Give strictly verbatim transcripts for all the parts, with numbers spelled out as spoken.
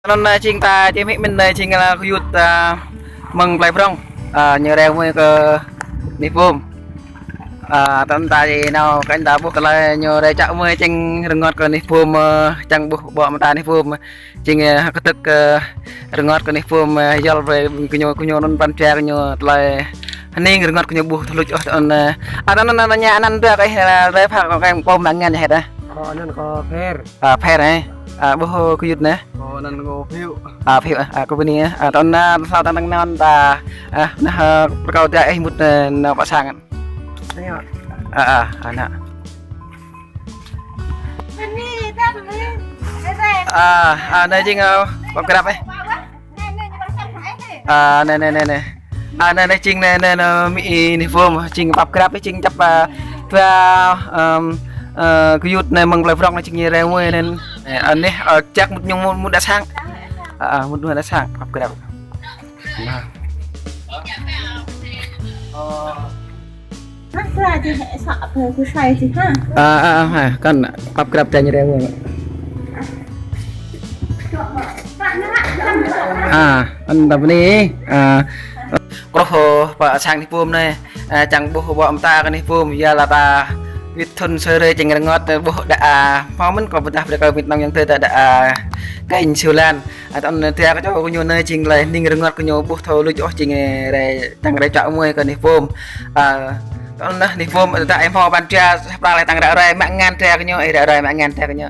Anŭn, ơ, jing ta či hmư̆ mơ̆n anai jing, ơ, gơyut, ơ, mơ̆ng plơi Prŏng, ơ, ñu rai mơ̆ng kơ anih Pum. Ơ, tơl ta či nao kơ anŭn ta ƀuh tơlơi ñu rai čă mơ̆ng jing rơngot kơ anih Pum, ơ, čang ƀuh ƀô̆ mơta anih Pum. Jing, ơ, kơtưk, ơ, rơngot kơ anih Pum, ơ, yol brơi kơ ñu, kơ ñu anŭn pran jua kơ ñu tơlơi hơning rơngot kơ ñu ƀuh thâo luč ôh tơl anŭn, ơ. Ơ, tơl anŭn, anŭn ñu anăn tơ kơ ih, ơ, rai pha kơ kơ pô mơ̆ng anăn ñu hĕt, ơ. Ơ, anăn kâo Pher. Ơ, Pher, ơ. Ơ, ƀuh gơyut anai. Ơ, anăn kâo Phiu. Ơ, Phiu, ơ, ơ, kâo Bơni, ơ. Ơ, tơl anŭn, ơ, tơl anŭn ta, ơ, anai, ơ, rơkâo ta ih mŭt, ơ, nao pơ sang. Anai, ơ. Ơ, ơ, ơ, anai. Ơ, ơ, anai jing, ơ, pap krap, ơ. Ơ, anai, anai, anai, anai. Ơ, anai, anai, jing anai, anai, anai, mĭ anih Pum, jing pap krap, jing čăp, ơ, dua, ơ, ơ, gơyut anai mơ̆ng plơi Prŏng anai jing ñu rai mơ̆ng anai. Ơ, anai, ơ, čak mŭt ñu mŭt, mŭt đah sang. Ơ, ơ, mŭt, mŭt đah sang, pap krap. Anai. Hă, kla či hĕ sŏ ƀơi kơ sai či hă? Ơ, ơ, ơ, hă, kăn pap krap ta ñu rai mơ̆ng. Ơ, anŭn ta bơni, ơ, kruh, ơ, pơ sang anih Pum anai, ơ, čang ƀuh ƀô̆ mơta kơ anih Pum, yua lah ta wĭt thŭn sơrơi jing rơngot, ơ, ƀuh đa, ơ, hmâo mơ̆n kâo pơdah brơi kơ mĭt nŏng ayŏng adơi ta đa, ơ, kênh siu lan. Ơ, tơl anŭn tơl kơ čô kơ ñu anai jing tơlơi hơning rơngot kơ ñu ƀuh thâo luč ôh jing, ơ, rai, čang rai čă mơ̆ng kơ anih Pum. Ơ, tơl anŭn anih Pum, ơ, ta ih hmâo pran jua, săp rai lĕ čang ră ruai mă ngăn tơl kơ ñu, ơ, ră ruai mă ngăn tơl kơ ñu.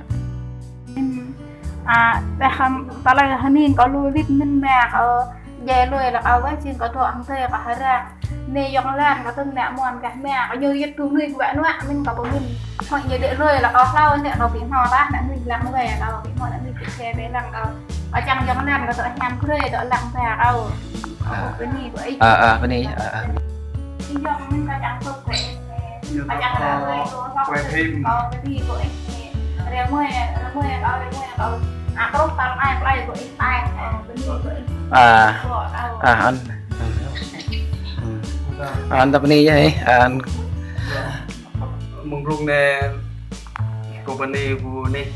Ơ, tơl hăm, tơlơi hơning kâo lu wĭt mơ̆n mă, ơ, djai lui lah kâo wai jing kâo dŏ hăng tơl kâo hơrăng. Anai yŏng lan kâo tơ̆ng nă muăn kah mă, kâo ñu yơh tŭ nuih kơ wă nuă, mĭn kâo pơmĭn. Hmâo ñu djai lui lah kâo hlâo anai kâo ƀu hmâo lah, nă nuih lăng wai, kâo ƀu hmâo nă nuih kơ khe ƀe lăng kâo. Kâo čang yŏng lan kâo dŏ hiam krơi dŏ lăng ba kâo. Ơ. Kâo bơni kơ ih. Ơ, ơ, bơni, ơ, ơ. Ih yŏng mĭn kâo čang tŭk kơ ih. Kâo čang ră ruai kâo hlâo. Quay phim. Kâo bơni kơ ih. Rai mơ̆ng, rai mơ̆ng kâo, rai mơ̆ng kâo. Ơ, kruh tơl anai, plơi kơ ih, plơi. Kâo bơni kơ ih. Ơ. Kâo, kâo. Ơ, anŭn. Ơ, anŭn ta bơni yơh, ơ. Mơ̆ng rŭng anai kâo bơni ƀu anih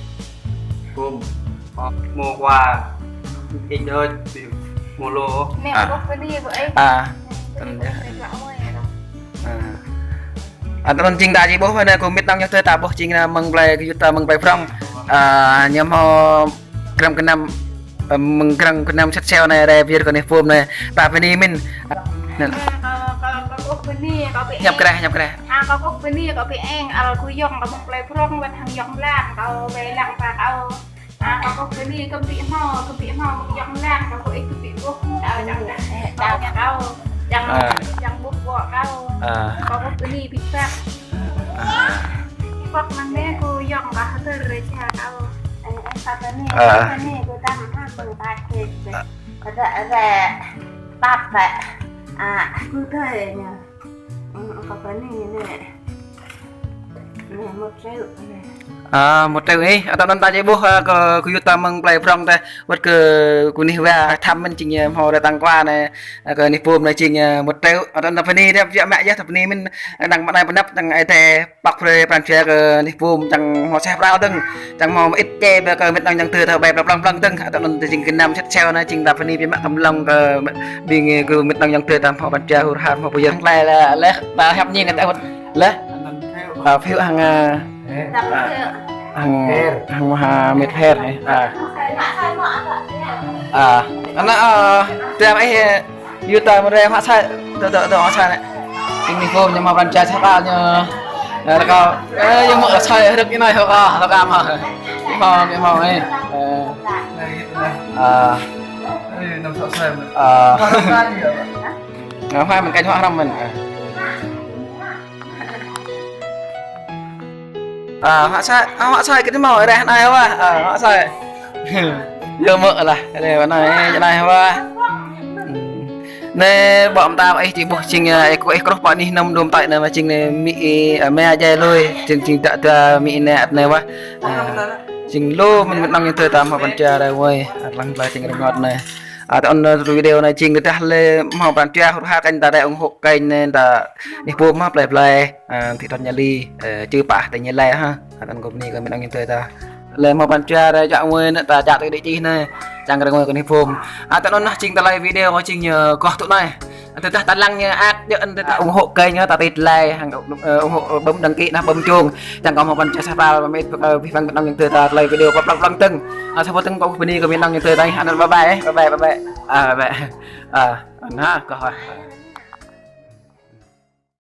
Pum, ơ, mơ̆ng khua ih đôč, mơ̆ng lu. Anai, ơ, kâo bơni ƀu ih. Ơ, tơl anŭn yơh. Ơ. Ơ, tơl anŭn jing ta či ƀuh, anai kơ mĭt nŏng ayŏng adơi ta ƀuh jing anai mơ̆ng plơi, gơyut ta mơ̆ng plơi Prŏng. Ơ, ñu hmâo krăm gơnam, ơ, mơ̆ng krăm gơnam sat seo anai rai pơyơr kơ anih Pum anai. Ta bơni mĭn. Anŭn. Ơ, kâo, kâo, kâo kơkuh bơni, kâo ƀu eng. Hiăp kreh, hiăp kreh. Ơ, kâo kơkuh bơni, kâo ƀu eng, ơ, kơ yŏng, kâo mơ̆ng plơi Prŏng, wơ̆t hăng yŏng lan, kâo wai lăng ba kâo. Ơ, kâo kơkuh bơni, kâo ƀu hmâo, kâo ƀu hmâo mơ̆ng yŏng lan, kâo kơ ih kâo ƀu ƀuh, kâo čang, kâo ñu kâo, čang, ơ, čang ƀuh ƀô̆ kâo. Ơ. Kâo kơkuh bơni, ƀiă. Ơ. Kâo mơ̆ng anai kâo yŏng kâo hơdơr rai ča kâo. Ơ, ơ, kâo bơni, ơ, kâo bơni, kâo tăm hăng mơ̆ng ta kĕ. Ơ. Kâo đa rai pap ƀă. Ơ, kâo tơi ñu. Ơ, kâo bơni anai. Anai, một triệu anai. Ơ, một triệu ih. Ơ, tơl anŭn ta či ƀuh, ơ, kơ, kơ gơyut ta mơ̆ng plơi Prŏng tơ. Wơ̆t kơ kơ anih wa thăm mĭn jing, ơ, hmâo rai tặng quà anai. Ơ, kơ anih Pum anai jing, ơ, một triệu. Ơ, tơl anŭn ta bơni djŏp, djŏp mă yơh, ta bơni mĭn, ơ, đang mă anai pơnăp, đang ai tê păk brơi pran jua kơ anih Pum, čang hmâo seh pral dơ̆ng, čang hmâo ĭt čê ƀơi kơ mĭt nŏng ayŏng adơi ta ƀai plŏng plŏng dơ̆ng. Ơ, tơl anŭn ta jing gơnam sat seo anai jing ta bơni biă mă tơm lŏng kơ ƀing, ơ, kơ mĭt nŏng ayŏng adơi ta hmâo pran jua hur har hmâo pơyơr. Lĕ, lĕ, lĕ, ta hiăp ñing kơ ta wơ̆t. Lĕ. Ơ, Phiu hăng, ơ, ơ, hăng, hăng mơ̆ ha mĭt Pher, ơ. Ơ, anai, ơ, tơl ih, ơ, Yua ta mơ̆ rai hơ̆k sai, dŏ, dŏ, dŏ hơ̆k sai anai. Jing anih Pum ñu hmâo pran jua sah kal ñu. Ơ, rơkâo. Ơ, yua mơ̆ hơ̆k sai, rơ̆k anai hơ̆k, ơ, rơ̆k am hă. Hmâo, hmâo, ơ. Ơ. Ơ. Ơ, hơ̆k mơ̆n kơ ñu hơ̆k hrŏm mơ̆n. Ơ. Ơ, hơ̆k sai, ơ, hơ̆k sai kơ ñu hmâo rai anai wa. Ơ, hơ̆k sai. Yua mơ̆ lah, rai anai, anai wa. Anai, ƀô̆ mơta ih či ƀuh jing, ơ, ih kơ ih kruh pơ anih nŏm đôm tơi anai mă jing anai mĭ, ơ, mă djai lui, jing, jing dă dua mĭ anai ăt anai wa. Ơ, jing lu mơ̆n mĭt nŏng ayŏng adơi ta hmâo pran jua rai wai, ăt lăng tơlơi jing rơngot anai. Ơ, tơ anŭn, ơ, video anai jing tơdah lĕ hmâo pran jua hur har kơ anai ta rai ủng hộ kênh anai ta anih Pum hă, plơi plơi, ơ, thị trấn Nhà Ly, ơ, čư̆ pă tơ Nhà Ly hă. Ăt anŭn kâo bơni kơ mĭt nŏng ayŏng adơi ta. Lĕ hmâo pran jua rai čă ngui anŭn ta čă tui đĭ čih anai. Čang rơngui kơ anih phung. A, tơ anŭn nah jing tơlơi video jing ñu koh tŭ anai. Tơdah ta lăng ñu ăt djơ̆ anŭn ta ủng hộ kênh ñu ta tip like hăng, ơ, ủng hộ bấm đăng ký nah bấm chuông. Čang kơ hmâo pran jua sa pral mơit kơ abih bang ƀing ayŏng adơi ta tơlơi video pơplăng pơplăng tơ̆ng. A, sa pơtơ̆ng kơ bơni kơ ƀing ayŏng adơi ta anai. Anŭn bye bye. Bye bye, bye bye. A, bye bye. A, anŭn ha, koh ha.